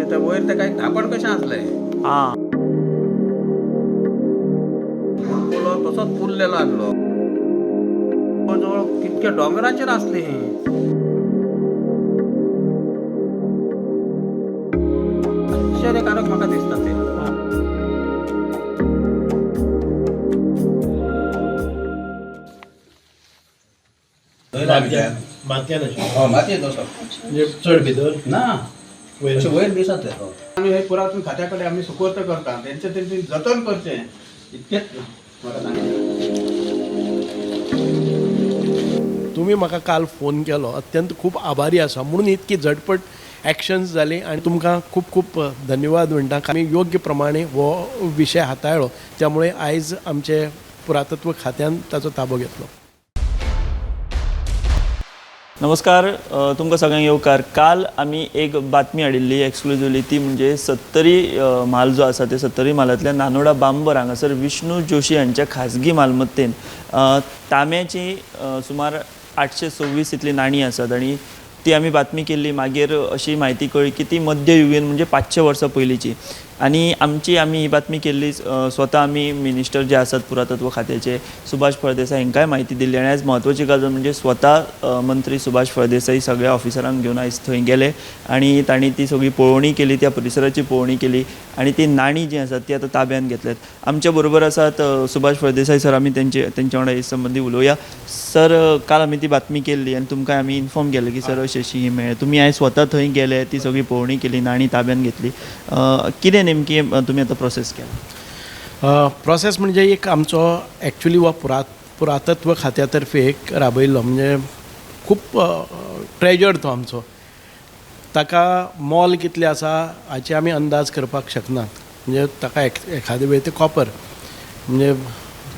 ते वयर तेका एक धांपण कशें आसलें. बुलबुलो तसोच पुरलेलो आसलो. जवळ जवळ कितक्या दोंगराचेर आसली ही. आश्चर्यकारक म्हाका दिसता ते. मातयेन अशें? हो, मातयेन तसो. म्हणजे चड भितर? ना. वयर? अशें वयर दिसत ते. आमी हे पुरातन खात्या कडेन आमी सुपूर्त करता, तेंचे तेंचे जतन करचें, इतकेंच म्हाका सांगचें. तुमी म्हाका काल फोन केलो, अत्यंत खूब आभारी आसा. म्हणून इतकी झटपट एक्शन्स जाली आनी तुमकां खूब खूब धन्यवाद म्हणटा. आमी योग्य प्रमाणे हो विशय हाताळ्ळो, त्यामुळे आयज आमचे पुरातत्व खात्यान ताचो ताबो घेतलो. नमस्कार, तुमकां सगळ्यांक येवकार. काल आमी एक बातमी हाडिल्ली एक्सक्लुजिवली, ती म्हणजे सत्तरी म्हाल जो आसा ते सत्तरी म्हालांतल्या नानोडा बांबर हांगासर विष्णू जोशी हांच्या खाजगी मालमत्तेन तांब्याची सुमार 826 इतली नाणीं आसात आनी ती आमी बातमी केल्ली. मागीर अशी म्हायती कळ्ळी की ती मध्ययुगीन म्हणजे 500 वर्सां पयलींची आनी आमी ही बातमी केल्ली. स्वता आमी मिनिस्टर जे आसात पुरातत्व खात्याचे सुभाष फळदेसाय हांकांय म्हायती दिल्ली आनी आयज म्हत्वाची गजाल म्हणजे स्वता मंत्री सुभाष फळदेसाई सगळ्या ऑफिसरांक घेवन आयज थंय गेले आनी तांणी ती सगळी पळोवणी केली, त्या परिसराची पळोवणी केली आनी ती नाणीं जीं आसात ती आतां ताब्यांत घेतल्यात. आमच्या बरोबर आसात सुभाष फळदेसाय सर. आमी तेंच्या वांगडा हे संबंदी उलोवया. सर, काल आमी ती बातमी केल्ली आनी तुमकां आमी इन्फॉर्म केलें की सर अशी अशी ही मेळ्ळें. तुमी आयज स्वता थंय गेले, ती सगळी पळोवणी केली, नाणीं ताब्यांत घेतली. कितें नेमकी तुमी आतां प्रोसेस केला? प्रोसेस म्हणजे एक आमचो एक्चुली हो पुरातत्व खात्या तर्फे एक राबयल्लो, म्हणजे खूब ट्रेजर तो आमचो. ताका मोल कितलें आसा हाचे आमी अंदाज करपाक शकनात. म्हणजे ताका एखादे वेळ ते कॉपर म्हणजे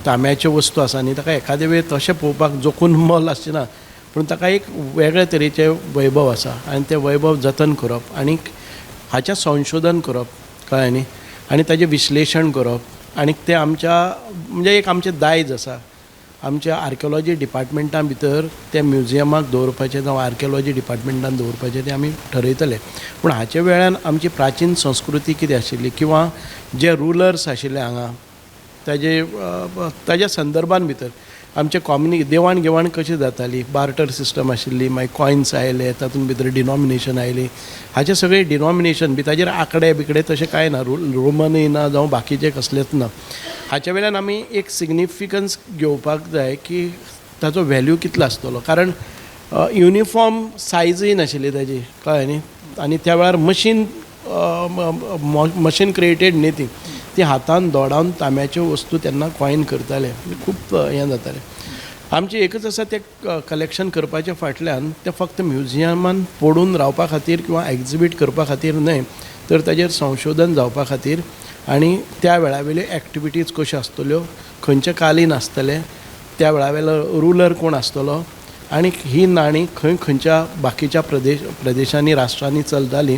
तांब्याच्यो वस्तू आसा न्ही, ताका एखादे वेळ तशें पळोवपाक जोखून मोल आसचें ना, पूण ताका एक वेगळे तरेचें वैभव आसा आनी तें वैभव जतन करप आनी हाचें संशोधन करप, कळ्ळें न्ही, आनी ताजें विश्लेशण करप आनी तें आमच्या म्हणजे एक आमचें दायज आसा. आमच्या आर्किओलॉजी डिपार्टमेंटा भितर तें म्युजियमाक दवरपाचें जावं आर्किओलॉजी डिपार्टमेंटान दवरपाचें तें आमी ठरयतले. पूण हाचे वेळान आमची प्राचीन संस्कृती कितें आशिल्ली किंवां जे रुलर्स आशिल्ले हांगा ताज्या संदर्भान भितर आमचे देवाण घेवाण कशी जाताली, बार्टर सिस्टम आशिल्ली, मागीर कॉयन्स आयले, तातूंत भितर डिनॉमिनेशन आयली. हाचे सगळे डिनॉमिनेशन बी ताजेर आंकडे बिकडे तशें कांय ना, रोमनय ना जावं बाकीचे कसलेच ना. हाचे वेल्यान आमी एक सिग्निफिकन्स घेवपाक जाय की ताचो व्हॅल्यू कितलो आसतलो, कारण युनिफॉर्म सायजूय नाशिल्ली ताजी, कळ्ळें न्ही. आनी त्या वेळार मशीन क्रिएटेड न्ही, ती ती हातान दोडावन तांब्याच्यो वस्तू तेन्ना कॉयन करताले, खूब हें जातालें. आमचें एकच आसा, तें कलेक्शन करपाच्या फाटल्यान तें फक्त म्युजियमान पडून रावपा खातीर किंवां एग्जिबीट करपा खातीर न्हय, तर ताजेर संशोधन जावपा खातीर आनी त्या वेळा वयल्यो एक्टिविटीज कश्यो आसतल्यो, खंयचे कालीन आसतलें, त्या वेळा वयलो रुलर कोण आसतलो आनी ही नाणीं खंय खंयच्या बाकीच्या प्रदेशांनी राष्ट्रांनी चलताली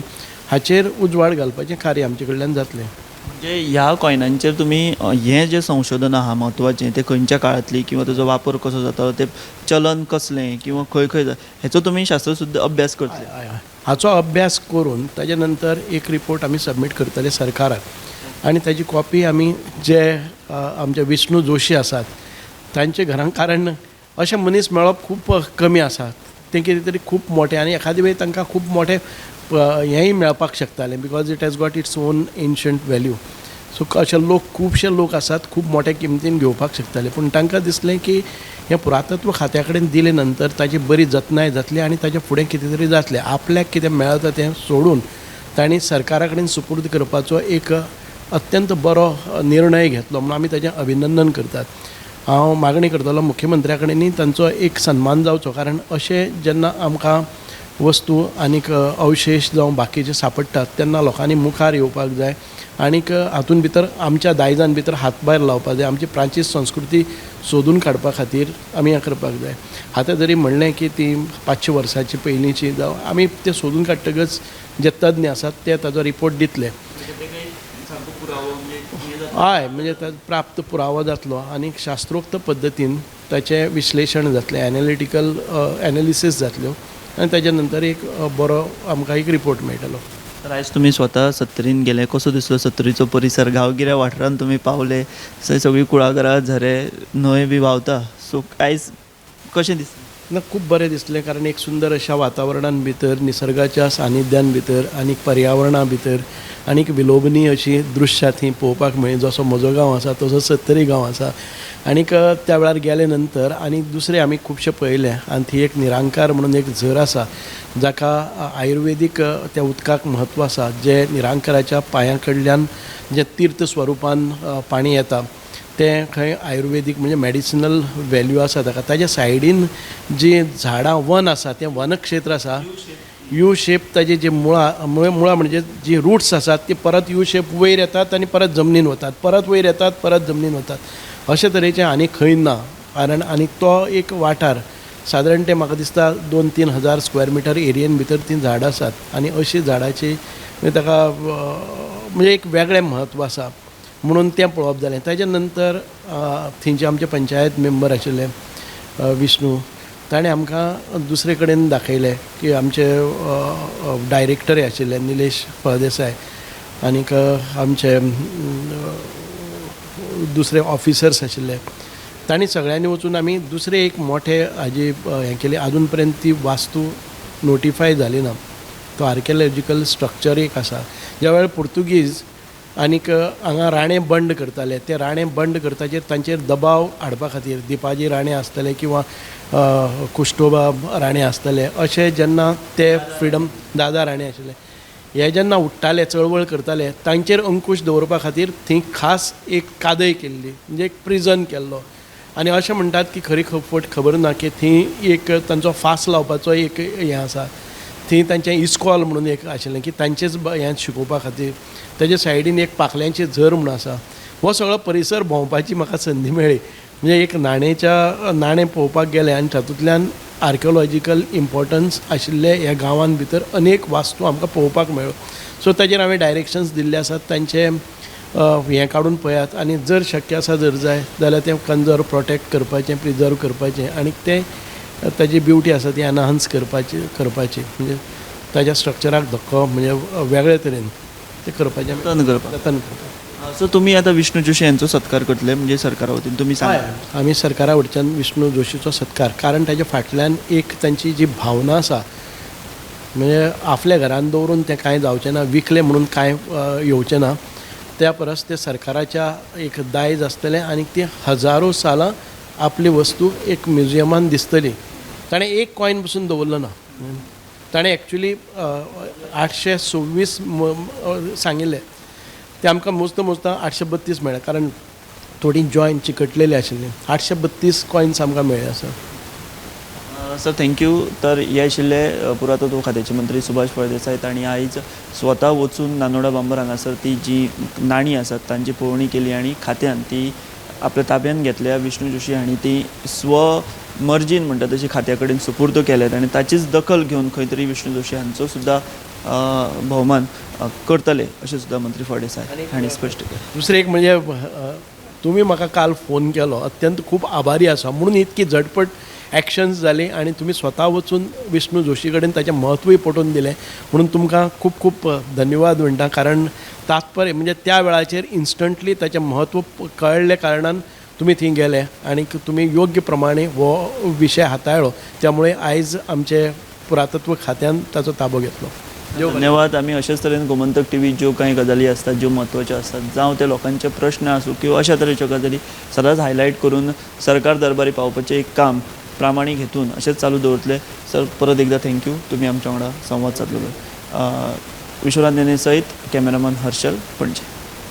हाचेर उजवाड घालपाचें कार्य आमचे कडल्यान जातलें. म्हणजे ह्या कॉयनांचेर तुमी हें जें संशोधन आहा म्हत्वाचें, तें खंयच्या काळांतली किंवा ताजो वापर कसो जातालो, तें चलन कसलें किंवा खंय खंय हेचो तुमी शास्त्रशुद्ध अभ्यास करतले? हय, हय. हाचो अभ्यास करून ताजे नंतर एक रिपोर्ट आमी सबमीट करतले सरकाराक आनी ताजी कॉपी आमी जे आमचे विष्णू जोशी आसात तांचे घरान, कारण अशें मनीस मेळप खूब कमी आसा, तें कितें तरी खूब मोटें आनी एखादे वेळ तांकां खूब मोटें हेंय मेळपाक शकतालें, because it has got its own ancient value. So अशे लोक खुबशे लोक आसात खूब मोठे किमतीन घेवपाक शकताले, पूण तांकां दिसलें की हें पुरातत्व खात्या कडेन दिले नंतर ताजी बरी जतनाय जातली आनी ताजे फुडें कितें तरी जातलें. आपल्याक कितें मेळता तें सोडून तांणी सरकारा कडेन सुपूर्द करपाचो एक अत्यंत बरो निर्णय घेतलो म्हणून आमी ताजें अभिनंदन करतात. हांव मागणी करतलो मुख्यमंत्र्या कडेनूय तांचो एक सन्मान जावचो, कारण अशें जेन्ना आमकां वस्तू आनीक अवशेश जावं बाकीचे सांपडटात तेन्ना लोकांनी मुखार येवपाक जाय आनीक हातूंत भितर आमच्या दायजान भितर हातभार लावपाक जाय. आमची प्राचीन संस्कृती सोदून काडपा खातीर आमी हें करपाक जाय. आतां जरी म्हणलें की ती 500 वर्सांची पयलींची जावं, आमी तें सोदून काडटकच जे तज्ञ आसात ते ताजो रिपोर्ट दितले. हय, म्हणजे प्राप्त पुरावो जातलो आनी शास्त्रोक्त पद्दतीन ताचें विश्लेशण जातलें, एनालिटीकल एनालिसीस जातल्यो आनी ताज्या नंतर एक बरो आमकां एक रिपोर्ट मेळटलो. तर आयज तुमी स्वता सत्तरीन गेले, कसो दिसलो सत्तरीचो परिसर? गांवगिऱ्या वाठारांत तुमी पावले, थंय सगळीं कुळागरां, झरे, न्हंय बी व्हांवता, सो आयज कशें दिसलें? ना, खूब बरें दिसलें, कारण एक सुंदर अशा वातावरणान भितर, निसर्गाच्या सानिध्यान भितर आनी पर्यावरणा भितर आनीक विलोभनीय अशी दृश्यां थंय पळोवपाक मेळ्ळीं. जसो म्हजो गांव आसा तसो सत्तरी गांव आसा आनीक त्या वेळार गेले नंतर आनी दुसरें आमी खुबशें पळयलें. आनी थंय एक निरांकार म्हणून एक झर आसा जाका आयुर्वेदीक त्या उदकाक म्हत्व आसा, जें निरांकाराच्या पांयां कडल्यान जें तीर्थ स्वरुपान पाणी येता तें खंय आयुर्वेदीक म्हणजे मॅडिसिनल वेल्यू आसा ताका. ताज्या सायडीन जीं झाडां वन आसा तें वनक्षेत्र आसा, यू शेप ताजी जी मुळां मुळां म्हणजे जी रुट्स आसात ती परत यू शेप वयर येतात आनी परत जमनीन वतात, परत वयर येतात, परत जमनीन वतात, अशे तरेचें आनी खंय ना. कारण आनी तो एक वाठार सादारण तें म्हाका दिसता 2-3 हजार स्क्वेअर मिटर एरियेन भितर तीं झाडां आसात आनी अशी झाडाची म्हणजे ताका म्हणजे एक वेगळें म्हत्व आसा म्हणून तें पळोवप जालें. ताजे नंतर थंयचे आमचे पंचायत मेंबर आशिल्ले विष्णू, ताणें आमकां दुसरे कडेन दाखयलें की आमचे डायरेक्टरय आशिल्ले निलेश फळदेसाय आनीक आमचे दुसरे ऑफिसर्स आशिल्ले, तांणी सगळ्यांनी वचून आमी दुसरे एक मोठे हाजी हें केलें. आजून पर्यंत ती वास्तू नोटिफाय जाली ना. तो आर्कियोलॉजिकल स्ट्रक्चर एक आसा, ज्या वेळार पुर्तुगीज आनीक हांगा राणे बंड करताले, ते राणे बंड करताचेर तांचेर दबाव हाडपा खातीर दिपाजी राणे आसतले किंवां कुश्टोबा राणे आसतले, अशें जेन्ना ते फ्रिडम दादा राणे आशिल्ले, हे जेन्ना उठ्ठाले चळवळ करताले तांचेर अंकूश दवरपा खातीर थंय खास एक कादय केल्ली, म्हणजे एक प्रिजन केल्लो. आनी अशें म्हणटात की खरी फट खबर ना की थंय एक तांचो फास लावपाचो एक हें आसा, थंय तांचें इस्कॉल म्हणून एक आशिल्लें की तांचेच हें शिकोवपा खातीर. ताजे सायडीन एक पाखल्यांची झर म्हूण आसा. हो सगळो परिसर भोंवपाची म्हाका संदी मेळ्ळी, म्हणजे एक नाणेच्या नाणें पळोवपाक गेलें आनी तातूंतल्यान आर्कियोलॉजिकल इम्पोर्टन्स आशिल्ले ह्या गांवान भितर अनेक वास्तू आमकां पळोवपाक मेळ्ळ्यो. सो ताजेर हांवें डायरेक्शन्स दिल्ले आसात, तांचे हें काडून पळयात आनी जर शक्य आसा जर जाय जाल्यार तें कन्जर्व प्रोटेक्ट करपाचें, प्रिजर्व करपाचें आनी तें ताजी ब्युटी आसा ती एनहान्स करपाची म्हणजे ताज्या स्ट्रक्चराक धक्को म्हणजे वेगळे तरेन तें करपाचें, जतन करपाक. जतन करपाक. सो तुमी आतां विष्णू जोशी हांचो सत्कार करतले म्हणजे सरकारा वतीन तुमी सांगा. आमी सरकारा वटच्यान विष्णू जोशीचो सत्कार, कारण ताज्या फाटल्यान एक तांची जी भावना आसा, म्हणजे आपल्या घरान दवरून तें कांय जावचें ना, विकलें म्हणून कांय येवचें ना, त्या परस तें सरकाराच्या एक दायज आसतलें आनी ती हजारो सालां आपली वस्तू एक म्युजियमान दिसतली. ताणें एक कॉयन पसून दवरलो ना, ताणें एक्चुली 826 सांगिल्लें, ते आमकां मोजता मोजता 832 मेळ्ळे, कारण थोडी जॉयन चिकटलेली आशिल्ली. 832 कॉयन्स आमकां मेळ्ळे आसा. Sir thank you. तर हे आशिल्ले पुरातत्व खात्याचे मंत्री सुभाष फळदेसाय, तांणी आयज स्वता वचून नानोडा बांबर हांगासर ती जी नाणीं आसात तांची पळोवणी केली आनी खात्यान ती आपल्या ताब्यान घेतल्या. विष्णू जोशी हांणी ती स्व मर्जीन म्हणटा तशी खात्या कडेन सुपूर्द केल्यात आनी ताचीच दखल घेवन खंय तरी विष्णू जोशी हांचो सुद्दां भोवमान करतले अशें सुद्दां मंत्री फळदेसाय हांणी स्पश्ट केलें. दुसरें एक म्हणजे तुमी म्हाका काल फोन केलो, अत्यंत खूब आभारी आसा म्हणून इतकी झटपट एक्शन्स जाली आनी तुमी स्वता वचून विष्णू जोशी कडेन ताचें म्हत्वूय पटोवन दिलें म्हणून तुमकां खूब खूब धन्यवाद म्हणटा. कारण तात्पर्य म्हणजे त्या वेळाचेर इन्स्टंटली ताचें म्हत्व कळ्ळ्या कारणान तुमी थंय गेले आनी तुमी योग्य प्रमाणे हो विशय हाताळ्ळो, त्यामुळे आयज आमचे पुरातत्व खात्यान ताचो ताबो घेतलो. धन्यवाद. आमी अशेच तरेन गोमंतक टीव्ही ज्यो कांय गजाली आसतात ज्यो म्हत्वाच्यो आसतात, जावं ते लोकांचे प्रश्न आसूं किंवा अशा तरेच्यो गजाली सदांच हायलायट करून सरकार दरबारी पावोवपाचें एक काम प्रामाणीक हेतून अशेंच चालू दवरतले. सर परत एकदा thank you, तुमी आमच्या वांगडा संवाद सादलो. विश्वनाथ नेने सयत कॅमेरामॅन हर्षल, पणजे.